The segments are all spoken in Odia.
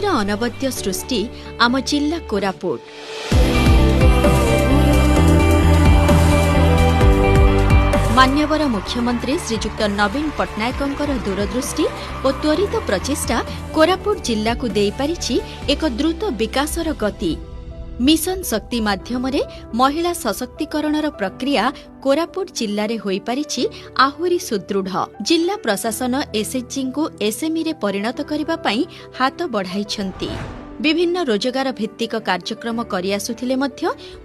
ପ୍ରକୃତିର ଅନବଦ୍ୟ ସୃଷ୍ଟି ଆମ ଜିଲ୍ଲା କୋରାପୁଟ। ମାନ୍ୟବର ମୁଖ୍ୟମନ୍ତ୍ରୀ ଶ୍ରୀଯୁକ୍ତ ନବୀନ ପଟ୍ଟନାୟକଙ୍କର ଦୂରଦୃଷ୍ଟି ଓ ତ୍ୱରିତ ପ୍ରଚେଷ୍ଟା କୋରାପୁଟ ଜିଲ୍ଲାକୁ ଦେଇପାରିଛି ଏକ ଦ୍ରୁତ ବିକାଶର ଗତି। ମିଶନ ଶକ୍ତି ମାଧ୍ୟମରେ ମହିଳା ସଶକ୍ତିକରଣର ପ୍ରକ୍ରିୟା କୋରାପୁଟ ଜିଲ୍ଲାରେ ହୋଇପାରିଛି ଆହୁରି ସୁଦୃଢ଼। ଜିଲ୍ଲା ପ୍ରଶାସନ ଏସ୍ଏଚ୍ଜିଙ୍କୁ ଏସ୍ଏମ୍ଇରେ ପରିଣତ କରିବା ପାଇଁ ହାତ ବଢ଼ାଇଛନ୍ତି। ବିଭିନ୍ନ ରୋଜଗାର ଭିତ୍ତିକ କାର୍ଯ୍ୟକ୍ରମ କରିଆସୁଥିଲେ ମଧ୍ୟ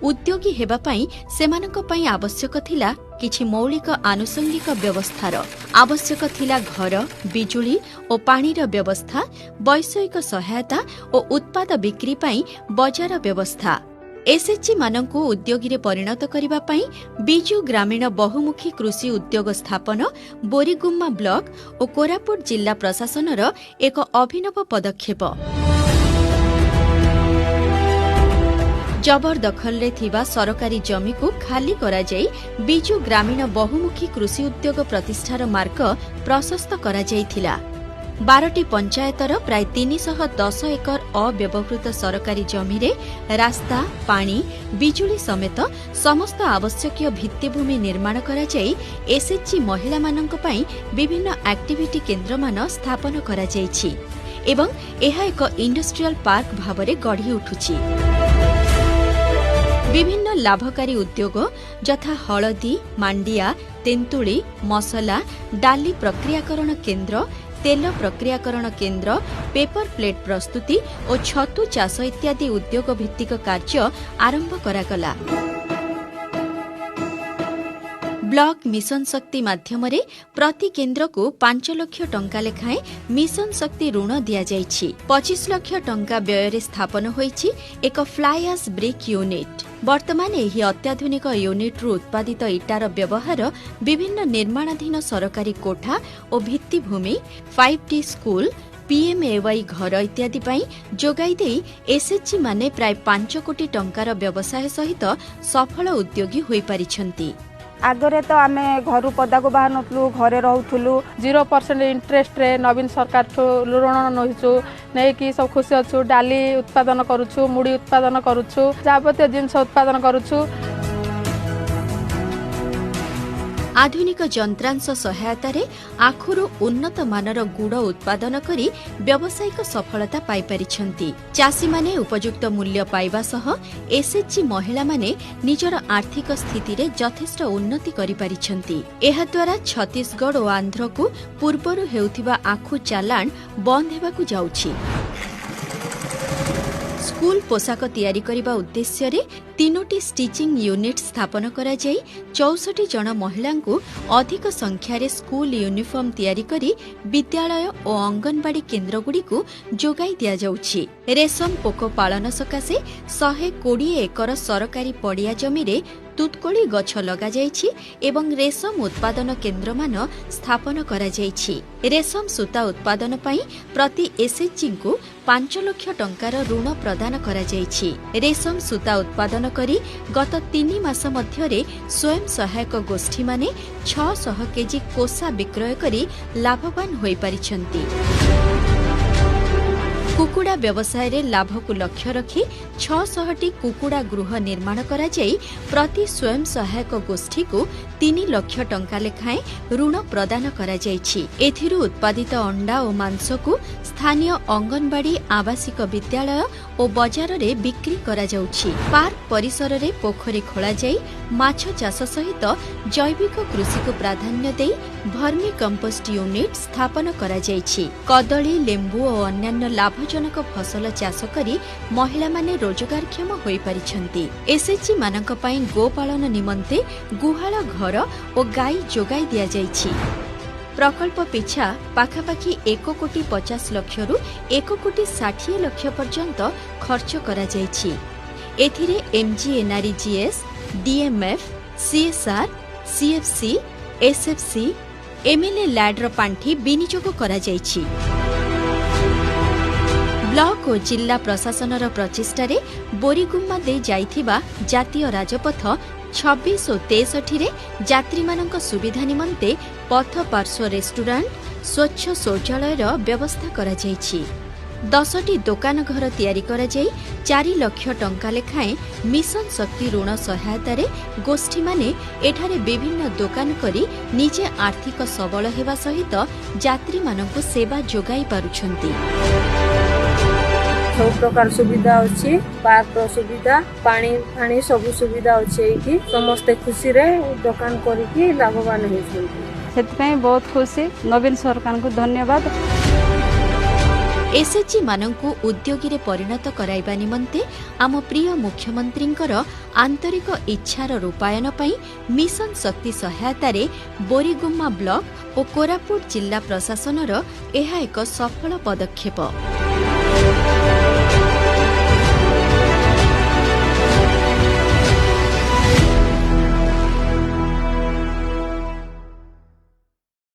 ଉଦ୍ୟୋଗୀ ହେବା ପାଇଁ ସେମାନଙ୍କ ପାଇଁ ଆବଶ୍ୟକ ଥିଲା କିଛି ମୌଳିକ ଆନୁଷଙ୍ଗିକ ବ୍ୟବସ୍ଥାର। ଆବଶ୍ୟକ ଥିଲା ଘର, ବିଜୁଳି ଓ ପାଣିର ବ୍ୟବସ୍ଥା, ବୈଷୟିକ ସହାୟତା ଓ ଉତ୍ପାଦ ବିକ୍ରି ପାଇଁ ବଜାର ବ୍ୟବସ୍ଥା। ଏସ୍ଏଚ୍ଜିମାନଙ୍କୁ ଉଦ୍ୟୋଗୀରେ ପରିଣତ କରିବା ପାଇଁ ବିଜୁ ଗ୍ରାମୀଣ ବହୁମୁଖୀ କୃଷି ଉଦ୍ୟୋଗ ସ୍ଥାପନ ବୋରିଗୁମ୍ମା ବ୍ଲକ ଓ କୋରାପୁଟ ଜିଲ୍ଲା ପ୍ରଶାସନର ଏକ ଅଭିନବ ପଦକ୍ଷେପ। ଜବରଦଖଲରେ ଥିବା ସରକାରୀ ଜମିକୁ ଖାଲି କରାଯାଇ ବିଜୁ ଗ୍ରାମୀଣ ବହୁମୁଖୀ କୃଷି ଉଦ୍ୟୋଗ ପ୍ରତିଷ୍ଠାର ମାର୍ଗ ପ୍ରଶସ୍ତ କରାଯାଇଥିଲା। 12ଟି ପଞ୍ଚାୟତର ପ୍ରାୟ 310 ଏକର ଅବ୍ୟବହୃତ ସରକାରୀ ଜମିରେ ରାସ୍ତା, ପାଣି, ବିଜୁଳି ସମେତ ସମସ୍ତ ଆବଶ୍ୟକୀୟ ଭିତ୍ତିଭୂମି ନିର୍ମାଣ କରାଯାଇ ଏସ୍ଏଚ୍ଜି ମହିଳାମାନଙ୍କ ପାଇଁ ବିଭିନ୍ନ ଆକ୍ଟିଭିଟି କେନ୍ଦ୍ରମାନ ସ୍ଥାପନ କରାଯାଇଛି ଏବଂ ଏହା ଏକ ଇଣ୍ଡଷ୍ଟ୍ରିଆଲ ପାର୍କ ଭାବରେ ଗଢ଼ି ଉଠୁଛି। ବିଭିନ୍ନ ଲାଭକାରୀ ଉଦ୍ୟୋଗ ଯଥା ହଳଦୀ, ମାଣ୍ଡିଆ, ତେନ୍ତୁଳି, ମସଲା, ଡାଲି ପ୍ରକ୍ରିୟାକରଣ କେନ୍ଦ୍ର, ତେଲ ପ୍ରକ୍ରିୟାକରଣ କେନ୍ଦ୍ର, ପେପର ପ୍ଲେଟ୍ ପ୍ରସ୍ତୁତି ଓ ଛତୁ ଚାଷ ଇତ୍ୟାଦି ଉଦ୍ୟୋଗ ଭିତ୍ତିକ କାର୍ଯ୍ୟ ଆରମ୍ଭ କରାଗଲା। ବ୍ଲକ ମିଶନ ଶକ୍ତି ମାଧ୍ୟମରେ ପ୍ରତି କେନ୍ଦ୍ରକୁ 5 ଲକ୍ଷ ଟଙ୍କା ଲେଖାଏଁ ମିଶନ ଶକ୍ତି ଋଣ ଦିଆଯାଇଛି। 25 ଲକ୍ଷ ଟଙ୍କା ବ୍ୟୟରେ ସ୍ଥାପନ ହୋଇଛି ଏକ ଫ୍ଲାଏ ଆସ୍ ବ୍ରିକ୍ ୟୁନିଟ୍। ବର୍ତ୍ତମାନ ଏହି ଅତ୍ୟାଧୁନିକ ୟୁନିଟ୍ରୁ ଉତ୍ପାଦିତ ଇଟାର ବ୍ୟବହାର ବିଭିନ୍ନ ନିର୍ମାଣାଧୀନ ସରକାରୀ କୋଠା ଓ ଭିତ୍ତିଭୂମି, 5ଟି ସ୍କୁଲ, ପିଏମ୍ଏୱାଇ ଘର ଇତ୍ୟାଦି ପାଇଁ ଯୋଗାଇ ଦେଇ ଏସ୍ଏଚ୍ଜିମାନେ ପ୍ରାୟ 5 କୋଟି ଟଙ୍କାର ବ୍ୟବସାୟ ସହିତ ସଫଳ ଉଦ୍ୟୋଗୀ ହୋଇପାରିଛନ୍ତି। ଆଗରେ ତ ଆମେ ଘରୁ ପଦାକୁ ବାହାରୁ ନଥିଲୁ, ଘରେ ରହୁଥିଲୁ। 0% ଇଣ୍ଟରେଷ୍ଟରେ ନବୀନ ସରକାରଠୁ ଋଣ ନେଇଛୁ, ନେଇକି ସବୁ ଖୁସି ଅଛୁ। ଡାଲି ଉତ୍ପାଦନ କରୁଛୁ, ମୁଢ଼ି ଉତ୍ପାଦନ କରୁଛୁ, ଯାବତୀୟ ଜିନିଷ ଉତ୍ପାଦନ କରୁଛୁ। ଆଧୁନିକ ଯନ୍ତ୍ରାଂଶ ସହାୟତାରେ ଆଖୁରୁ ଉନ୍ନତ ମାନର ଗୁଡ଼ ଉତ୍ପାଦନ କରି ବ୍ୟବସାୟିକ ସଫଳତା ପାଇପାରିଛନ୍ତି। ଚାଷୀମାନେ ଉପଯୁକ୍ତ ମୂଲ୍ୟ ପାଇବା ସହ ଏସ୍ଏଚ୍ଜି ମହିଳାମାନେ ନିଜର ଆର୍ଥିକ ସ୍ଥିତିରେ ଯଥେଷ୍ଟ ଉନ୍ନତି କରିପାରିଛନ୍ତି। ଏହାଦ୍ୱାରା ଛତିଶଗଡ଼ ଓ ଆନ୍ଧ୍ରକୁ ପୂର୍ବରୁ ହେଉଥିବା ଆଖୁ ଚାଲାଣ ବନ୍ଦ ହେବାକୁ ଯାଉଛି। ସ୍କୁଲ ପୋଷାକ ତିଆରି କରିବା ଉଦ୍ଦେଶ୍ୟରେ 3ଟି ଷ୍ଟିଚିଂ ୟୁନିଟ୍ ସ୍ଥାପନ କରାଯାଇ 64 ଜଣ ମହିଳାଙ୍କୁ ଅଧିକ ସଂଖ୍ୟାରେ ସ୍କୁଲ ୟୁନିଫର୍ମ ତିଆରି କରି ବିଦ୍ୟାଳୟ ଓ ଅଙ୍ଗନବାଡ଼ି କେନ୍ଦ୍ରଗୁଡ଼ିକୁ ଯୋଗାଇ ଦିଆଯାଉଛି। ରେଶମ ପୋକ ପାଳନ ସକାଶେ 120 ଏକର ସରକାରୀ ପଡ଼ିଆ ଜମିରେ ତୁତକୋଳି ଗଛ ଲଗାଯାଇଛି ଏବଂ ରେଶମ ଉତ୍ପାଦନ କେନ୍ଦ୍ରମାନ ସ୍ଥାପନ କରାଯାଇଛି। ରେଶମ ସୂତା ଉତ୍ପାଦନ ପାଇଁ ପ୍ରତି ଏସ୍ଏଚ୍ଜିଙ୍କୁ 5 ଲକ୍ଷ ଟଙ୍କାର ଋଣ ପ୍ରଦାନ କରାଯାଇଛି। ରେଶମ ସୂତା ଉତ୍ପାଦନ କରି ଗତ 3 ମାସ ମଧ୍ୟରେ ସ୍ୱୟଂ ସହାୟକ ଗୋଷ୍ଠୀମାନେ 600 କେଜି କୋଷା ବିକ୍ରୟ କରି ଲାଭବାନ ହୋଇପାରିଛନ୍ତି। କୁକୁଡ଼ା ବ୍ୟବସାୟରେ ଲାଭକୁ ଲକ୍ଷ୍ୟ ରଖି 600ଟି କୁକୁଡ଼ା ଗୃହ ନିର୍ମାଣ କରାଯାଇ ପ୍ରତି ସ୍ୱୟଂ ସହାୟକ ଗୋଷ୍ଠୀକୁ 3 ଲକ୍ଷ ଟଙ୍କା ଲେଖାଏଁ ଋଣ ପ୍ରଦାନ କରାଯାଇଛି। ଏଥିରୁ ଉତ୍ପାଦିତ ଅଣ୍ଡା ଓ ମାଂସକୁ ସ୍ଥାନୀୟ ଅଙ୍ଗନବାଡ଼ି, ଆବାସିକ ବିଦ୍ୟାଳୟ ଓ ବଜାରରେ ବିକ୍ରି କରାଯାଉଛି। ପାର୍କ ପରିସରରେ ପୋଖରୀ ଖୋଳାଯାଇ ମାଛ ଚାଷ ସହିତ ଜୈବିକ କୃଷିକୁ ପ୍ରାଧାନ୍ୟ ଦେଇ ଭର୍ମି କମ୍ପୋଷ୍ଟ ୟୁନିଟ୍ ସ୍ଥାପନ କରାଯାଇଛି। କଦଳୀ, ଲେମ୍ବୁ ଓ ଅନ୍ୟାନ୍ୟ ଲାଭଜନକ ଫସଲ ଚାଷ କରି ମହିଳାମାନେ ରୋଜଗାରକ୍ଷମ ହୋଇପାରିଛନ୍ତି। ଏସ୍ଏଚ୍ଜିମାନଙ୍କ ପାଇଁ ଗୋପାଳନ ନିମନ୍ତେ ଗୁହାଳ ଘର ଓ ଗାଈ ଯୋଗାଇ ଦିଆଯାଇଛି। ପ୍ରକଳ୍ପ ପିଛା ପାଖାପାଖି 1 କୋଟି 50 ଲକ୍ଷରୁ 1 କୋଟି 60 ଲକ୍ଷ ପର୍ଯ୍ୟନ୍ତ ଖର୍ଚ୍ଚ କରାଯାଇଛି। ଏଥିରେ MGNREGS, DMF, CSR, CFC, SFC, MLA ଲ୍ୟାଡ୍ର ପାଣ୍ଠି ବିନିଯୋଗ କରାଯାଇଛି। ବ୍ଲକ ଓ ଜିଲ୍ଲା ପ୍ରଶାସନର ପ୍ରଚେଷ୍ଟାରେ ବୋରିଗୁମ୍ମା ଦେଇ ଯାଇଥିବା ଜାତୀୟ ରାଜପଥ 26 ଓ 63ରେ ଯାତ୍ରୀମାନଙ୍କ ସୁବିଧା ନିମନ୍ତେ ପଥ ପାର୍ଶ୍ୱ ରେଷ୍ଟୁରାଣ୍ଟ, ସ୍ୱଚ୍ଛ ଶୌଚାଳୟର ବ୍ୟବସ୍ଥା କରାଯାଇଛି। 10ଟି ଦୋକାନ ଘର ତିଆରି କରାଯାଇ 4 ଲକ୍ଷ ଟଙ୍କା ଲେଖାଏଁ ମିଶନ ଶକ୍ତି ଋଣ ସହାୟତାରେ ଗୋଷ୍ଠୀମାନେ ଏଠାରେ ବିଭିନ୍ନ ଦୋକାନ କରି ନିଜେ ଆର୍ଥିକ ସବଳ ହେବା ସହିତ ଯାତ୍ରୀମାନଙ୍କୁ ସେବା ଯୋଗାଇ ପାରୁଛନ୍ତି। ସବୁ ପ୍ରକାର ସୁବିଧା ଅଛି। ପାର୍କର ସୁବିଧା, ପାଣି ଫାଣି ସବୁ ସୁବିଧା ଅଛି ଏଇଠି। ସମସ୍ତେ ଖୁସିରେ ଦୋକାନ କରିକି ଲାଭବାନ ହେଉଛନ୍ତି। ସେଥିପାଇଁ ବହୁତ ଖୁସି। ନବୀନ ସରକାରଙ୍କୁ ଧନ୍ୟବାଦ। ଏସ୍ଏଚ୍ଜି ମାନଙ୍କୁ ଉଦ୍ୟୋଗୀରେ ପରିଣତ କରାଇବା ନିମନ୍ତେ ଆମ ପ୍ରିୟ ମୁଖ୍ୟମନ୍ତ୍ରୀଙ୍କର ଆନ୍ତରିକ ଇଚ୍ଛାର ରୂପାୟନ ପାଇଁ ମିଶନ ଶକ୍ତି ସହାୟତାରେ ବୋରିଗୁମ୍ମା ବ୍ଲକ ଓ କୋରାପୁଟ ଜିଲ୍ଲା ପ୍ରଶାସନର ଏହା ଏକ ସଫଳ ପଦକ୍ଷେପ।